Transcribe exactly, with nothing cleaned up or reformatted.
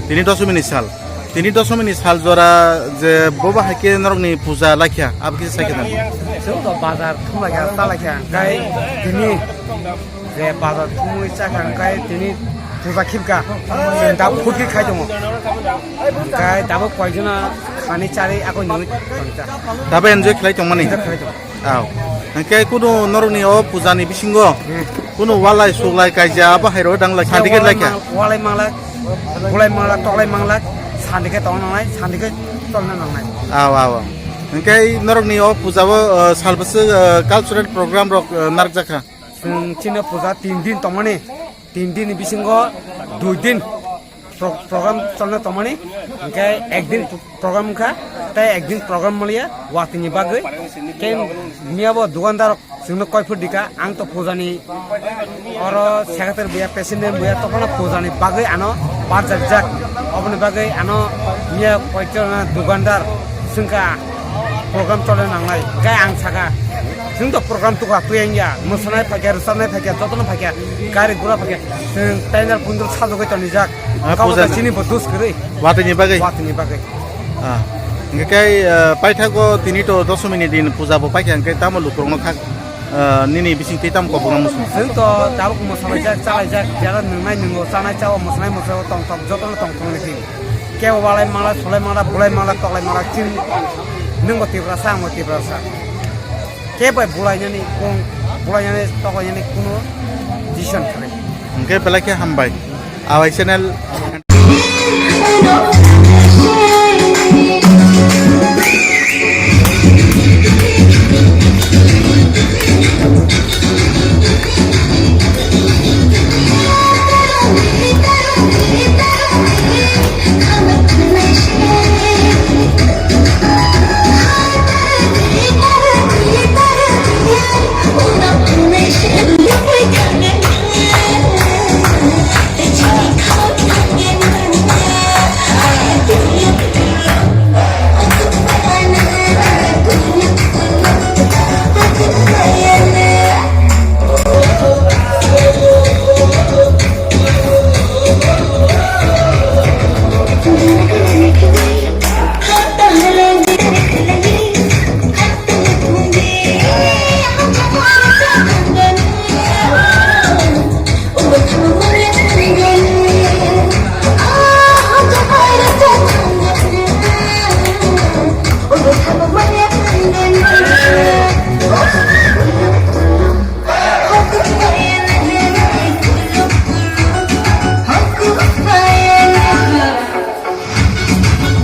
Tini doshomini sal. Tini doshomini sal jora je boba haikhe norokni puja laikha, abo kisa saikhe dan. Chwng to bazar thumlaikha, chalaikha, hwnkhe tini je bazar thumwi chakha, hwnkhe tini puja khibkha. Chwng da phurkhe khai tongo. Hwnkhe tabuk koijona khani charwi akoi nungwi tongkha. Tabuk enjoy khlai tongmani? Enjoy khlai tongo. Aw. Hwnkhe kunu norokni o puja ni bisingo Hmm. kunu walai suklai kaija abo hairo dang lai sandi khe lai kha. Walai mangla, walai mangla, toklai mangla, sandi khe tong nangnai, sandi khe tong nangnai. Aw, aw, aw. Hwnkhe norokni o puja o, uh, sal bwswk, uh, cultural program rok, uh, narwk jakha. Chwng chini puja tin din tongmani, tin din ni bisingo dui din pro-, program cholna tongmani, hwnkhe ekdin program wngkha, tei ekdin program maliya, watwini bagwi. Tei miyabo dukandar chwngno koi phur dikha, ang to pujani oro secretary buya, president buya, tokphano pujani bagwi ano barjak. Oboni bagwi ano miya koichona dukandar swngkha program cholna nangnai, hwnkhe ang sakha, chwng to program tukha twi wngya, mwsanai phaikha, rwchapnai phaikha, jotono phaikha, gari gura phaikha, chwng tender pundro sajagwi tonijak. Ah, kabo puja ta na. Chini bo dus kwrwi. Watwini bagwi? Watwini bagwi. Ah. Hwnkhe kai, ah, paithago tini to doshomini din puja bo paikha, hwnkhe tamo lukurokno kha, ah, nini bising twi tamo kobokno muchung? Chwng to tabuk mwsalaijak, chalaijak, jera nwngnai nwngo, chanai chao, mwsanai mwsao, tongthok, jotono tongthokni thing. Kebo walai mangla, sulai mangla, bulai mangla, toklai mangla, chini nwngbo Tiprasa, angbo Tiprasa. Kebo bulainani, kung bulainani, toklainani kuno decision kwrwi. Hwnkhe belai khe hambai. Awai channel